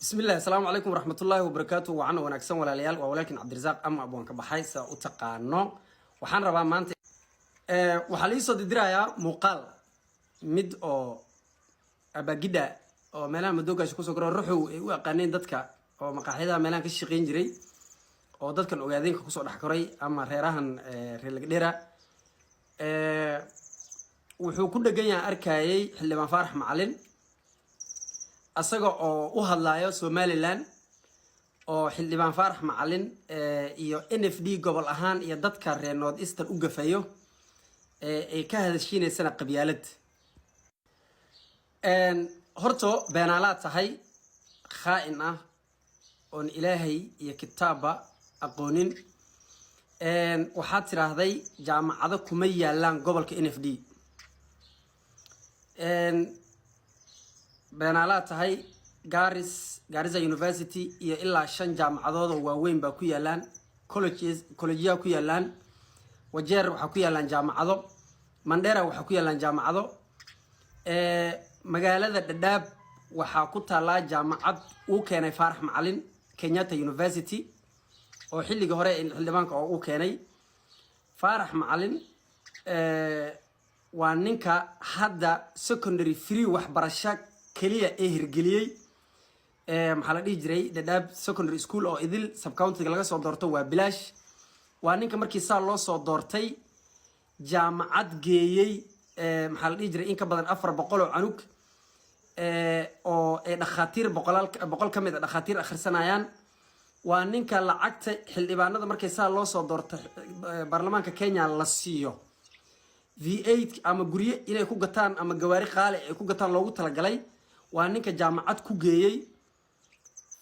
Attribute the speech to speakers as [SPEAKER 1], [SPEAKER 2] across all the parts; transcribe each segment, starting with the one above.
[SPEAKER 1] Bismillahi, asalaamu calaykum waraxmatullaahi wabarakaatu. Wacan wanaagsan, walaalayaal. Waa walaalkin Cabdirasaaq ama Abwaan ka baxay sida u taqaano. Waxaan rabaa maanta, waxaa liisoo didirayaa muuqaal mid oo abagidha oo meelaha madoogaasha kusoo koro, ruxow ay u aqaaneen dadka, oo maqaaxyadaha meelahan ka shaqeyn jiray, oo dadkan ogaadeenka kusoo dhex koray ama reerahan reer Lagdhera. Wuxuu ku dhegan yahay, arkayay xildhibaan Faarax Macalin asaga oo u hadlayo Somaliland, oo xildhibaan Faarax Macalin iyo NFD gobol ahaan iyo dadka reer North Eastern u gafayo, ay ka hadashiinaysana qabyaalad. Horto beenaalaad tahay, khaa-in ah, oon Ilaahay iyo kitaabba aqoonin. Waxaad tiraahday jaamacado kuma yaalaan gobolka NFD. Beenaalaad tahay. Garissa University iyo ilaa shan jaamacadood oo waaweyn baa ku yaalaan, colleges, collegeyaa ku yaalaan. Wajeer waxaa ku yaalaan jaamacado, Mandera waxaa ku yaalaan jaamacado, magaalada Dhadhaab waxaa ku taallaa jaamacad uu keenay Faarax Macalin, Kenyatta University, oo xilligii hore xildhibaanka oo uu keenay Faarax Macalin. Waa ninka hadda secondary free waxbarasho keliya ee hirgeliyey. Maxaa la dhihi jiray, Dhadhaab secondary school oo idil subcountyga laga soo doorto waa bilaash. Waa ninka markii saa loo soo doortay jaamacad geeyey, maxaa la dhihi jiray, in ka badan 400 oo canug, oo ay dhakhaatiir boqolaal, 100 ka mid a dhakhaatiir akhrisanayaan. Waa ninka lacagta xildhibaanada markay saa loo soo doorto baarlamaanka Kenya la siiyo, V8 ama guryo inay ku gataan ama gawaari qaali ay ku gataan loogu talagalay, waa ninka jaamacad ku geeyey.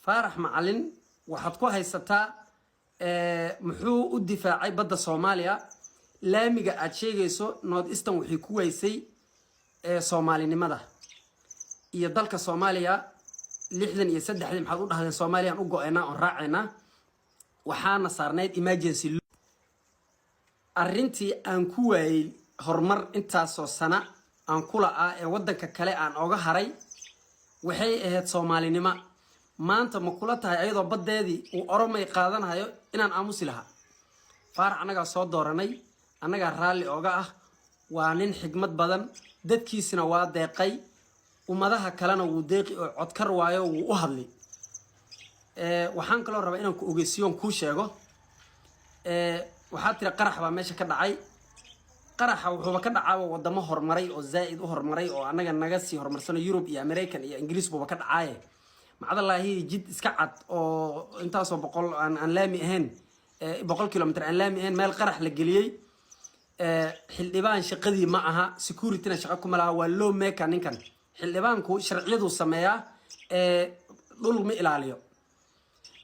[SPEAKER 1] Faarax Macalin waxaad ku haysataa muxuu u difaacay badda Soomaaliya? Laamiga aad sheegayso, North Eastern waxay ku waysay soomaalinimada iyo dalka Soomaaliya. 63-dii maxaad u dhahdeen Soomaaliyaan u go-aynaa oon raacaynaa? Waxaana saarnayd emergency. Arrintii aan ku waayey horumar intaasoo sana aan ku la'aa ee waddanka kale aan oga haray waxay ahayd soomaalinimo. Maanta ma kula tahay, ayadoo baddeedii uu Oromay qaadanayo, inaan aamusi lahaa? Faarax annagaa soo dooranay, annagaa raalli oga ah. Waa nin xigmad badan, dadkiisina waa deeqay, ummadaha kalena wuu deeqi oo codkar waayo, wuu u hadli. Waxaan kaloo rabaa inaan ku ogeysiyoon kuu sheego. Waxaa tiri qarax baa meesha ka dhacay. Qaraxa wuxuuba ka dhacaaba wadamo horumaray oo zaa-id u horumaray oo annaga naga sii horumarsano, Yurub iyo American iyo Ingiriis buuba ka dhacaaye. Macdallaahi, jid iska cad oo intaasoo boqol aan laami ahayn, 100 kilomitr aan laami ahayn, meel qarax la geliyey, xildhibaan shaqadii ma aha, securityna shaqo kuma laha, waa law maker ninkan. Xildhibaanku sharciyaduu sameeyaa, dhul ma ilaaliyo.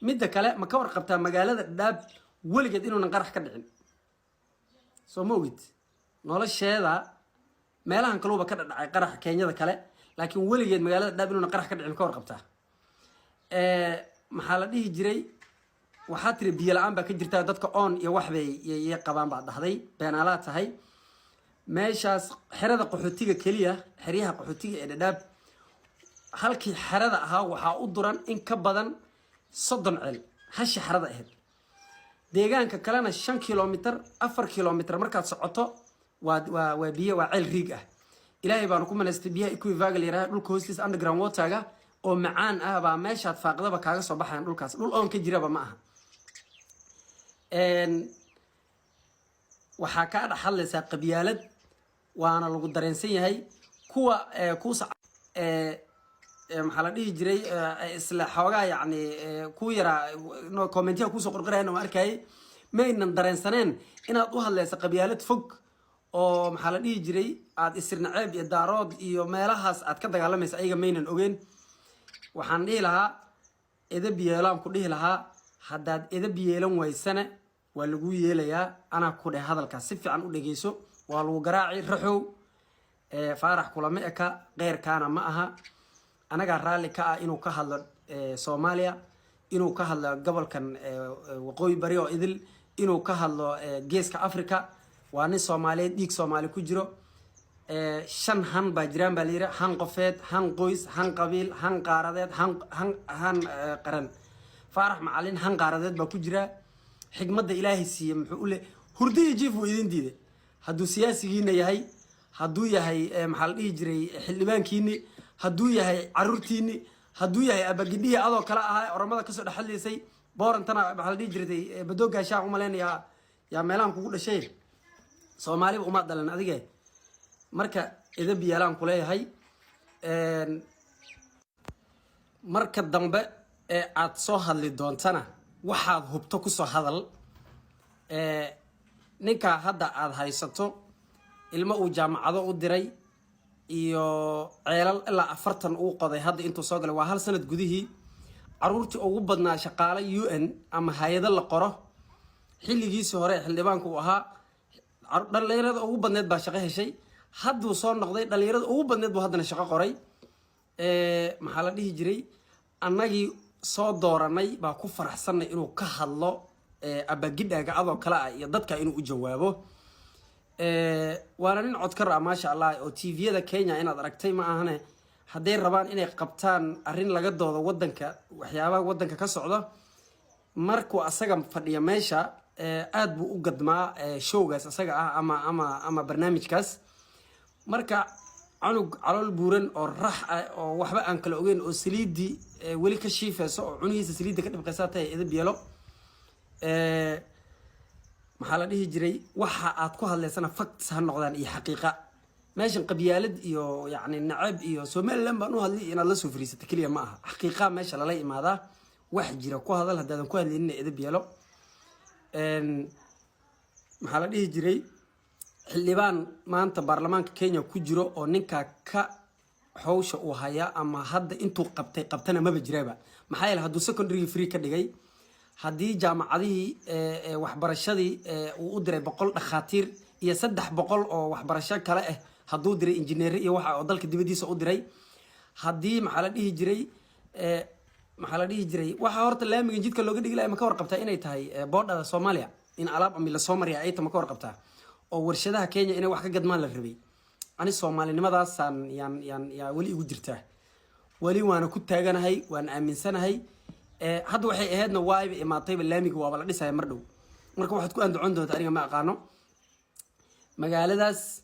[SPEAKER 1] Midda kale, ma ka warqabtaa magaalada Dhadhaab weligeed inuunan qarax ka dhicin? Soo ma ogid? Nolosheeda meelahan kaluuba ka dhadhacay qaraxa Kenyada kale, laakiin weligeed magaalada Dhadhaab inuunan qarax ka dhicin ka warqabtaa? Maxaa la dhihi jiray, waxaa tiri biyo la-aan baa ka jirta, dadka oon iyo waxbay yay qabaan baad dhahday. Beenaalaa tahay. Meeshaas xerada qaxootiga keliya, xeryaha qaxootiga ee Dhadhaab, halkii xerada ahaa waxaa u duran in ka badan 30 ceel, hashi xerada ahayd. Deegaanka kalena 5 kilomitr, 4 kilomitr markaad socoto waa biyo, waa ceel riig ah. Ilaahay baanu ku manaystay biyaha aquiferga la yiraahdo, dhulka hoostiisa underground waterga oo macaan ah baa meeshaad faaqdaba kaaga soo baxayan. Dhulkaas dhul oon ka jiraba ma aha. Waxaa kaa dhex hadlaysaa qabyaalad, waana lagu dareensan yahay. Kuwa kuusa maxaa la dhihi jiray, isla xoogaa yacni ku yaraa no commentiyaha kuusoo qorqorayan oo arkayay, ma aynan dareensaneen inaad u hadlaysa qabyaalad fog oo, maxaa la dhihi jiray, aad isirnaceeb iyo Daarood iyo meelahaas aad ka dagaalamaysa. Ayaga maynan ogeyn. Waxaan dhihi lahaa edab yeelaan ku dhihi lahaa. Haddaad edab yeelan waysana, waa lagu yeelayaa. Anaa ku dheh, hadalkaas si fiican u dhegeyso, waa lagu garaaci. Raxow, Faarax kulama eka, qeyrkaana ma aha. Anagaa raalli ka ah inuu ka hadlo Soomaaliya, inuu ka hadlo gobolkan Waqooyi Bari oo idil, inuu ka hadlo Geeska Africa. Waa nin Soomaaliyeed, dhiig Soomaali ku jiro. Shan han baa jiraan baa la yidhi: han qofeed, han qoys, han qabiil, han qaaradeed, han qaran. Faarax Macalin han qaaradeed baa ku jira. Xigmadda Ilaahay siiye muxuu u le hurdihii jiif wuu idin diiday. Hadduu siyaasigiina yahay, hadduu yahay maxaa la dhihi jiray, xildhibaankiini, hadduu yahay caruurtiini, hadduu yahay abagidhihii adoo kale ahaa, Oromada kasoo dhexadlaysay boorantana, maxaa la dhihi jirtay, badoogaashaan umalaynayaa yaa meelahan kugu dhashay. Soomaaliba uma dhalan adige. Marka edab yeelaan kuleeyahay. Marka dambe ee aad soo hadli doontana, waxaad hubto kusoo hadal. Ninkaa hadda aad haysato, ilmo uu jaamacado u diray iyo ceelal ilaa 40 uu qoday hadda intuu soo galay, waa hal sanad gudihii. Caruurtii ugu badnaa shaqaale UN ama hay-ado la qoro xilligiisii hore ee xildhibaanku uu ahaa, dhalinyarada ugu badneed baa shaqo heshay. Hadduu soo noqday, dhalinyarada ugu badneed buu haddana shaqo qoray. Maxaa la dhihi jiray, annagii soo dooranay baa ku faraxsanay inuu ka hadlo abagidhaaga adoo kale ah iyo dadka inuu u jawaabo. Waana nin codkar ah, maasha Allah, oo TV-yada Kenya inaad aragtay ma ahane. Hadday rabaan inay qabtaan arrin laga doodo wadanka, waxyaabaha wadanka ka socda, markuu asaga fadhiya meesha, aad buu u gadmaa showgaas asaga ah ama barnaamijkaas. Marka canug calool buuran oo rax ah oo waxba aan kala ogeyn oo saliidii weli ka shiifeyso oo cunihiisa saliidda ka dhibqaysaa tahay, edab yeelo. Maxaa la dhihi jiray, waxa aad ku hadlaysana facts ha noqdaan iyo xaqiiqa. Meeshan qabyaalad iyo yacni nacab iyo Somaliland baan u hadlay inaad la soo fariisato keliya ma aha. Xaqiiqa meesha lala imaadaa, wax jira ku hadal. Haddaadan ku hadlaynina, edab yeelo. Maxaa la dhihi jiray, xildhibaan maanta baarlamaanka Kenya ku jiro oo ninkaa ka hawsha uu haya ama hadda intuu qabtay qabtana maba jiraba. Maxaa yeele, hadduu secondary free ka dhigay, haddii jaamacadihii waxbarashadii uu u diray 100 dhakhaatiir iyo 300 oo waxbarasho kale ah, hadduu diray injineer iyo waxa oo dalka dibadiisa u diray, haddii maxaa la dhihi jiray, maxaa la dhihi jiray, waxaa horta laamigan jidka looga dhigi lahay, ma ka warqabtaa inay tahay boodhada Soomaaliya in alaab ami lasoo mariya ay ta? Ma ka warqabtaa oo warshadaha Kenya inay wax ka gadmaan la rabay? Ani soomaalinimadaasaan yaan yaa weli igu jirtaa, weli waana ku taaganahay, waan aaminsanahay. Hadda waxay ahaydna waayba imaatayba, laamiga waaba la dhisaya mar dhow. Marka waxaad ku andacon doonta aniga ma aqaano. Magaaladaas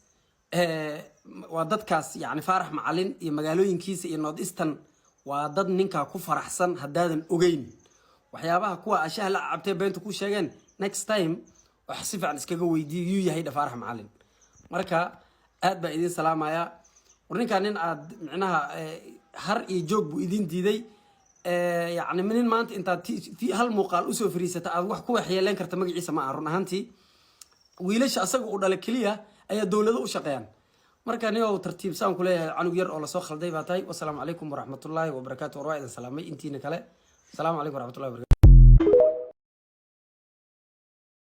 [SPEAKER 1] waa dadkaas, yani Faarax Macalin iyo magaalooyinkiisa iyo North Eastern waa dad ninkaa ku faraxsan. Haddaadan ogeyn waxyaabaha kuwa ashaha la cabtee beenta ku sheegeen, next time wax si fiican iskaga weydiiyo yuu yahay dha Faarax Macalin. Marka aad baa idiin salaamaya. War ninkaa nin aad micnaha har iyo joog buu idiin diiday. Yacni nin maanta intaad hal muuqaal usoo fariisata aad wax ku waxyeeleyn karta magaciisa ma aha. Run ahaantii, wiilasha asaga uu dhalay keliya ayaa dowlado u shaqeeyaan. Marka nin tartiib saan ku leeyahay, canug yar oo lasoo khalday baa tahay. Wasalaamu calaykum waraxmatullaahi wabarakaatu. War waa idin salaamay intiina kale. Asalaamu calaykum waraxmatullahi wabarakatu.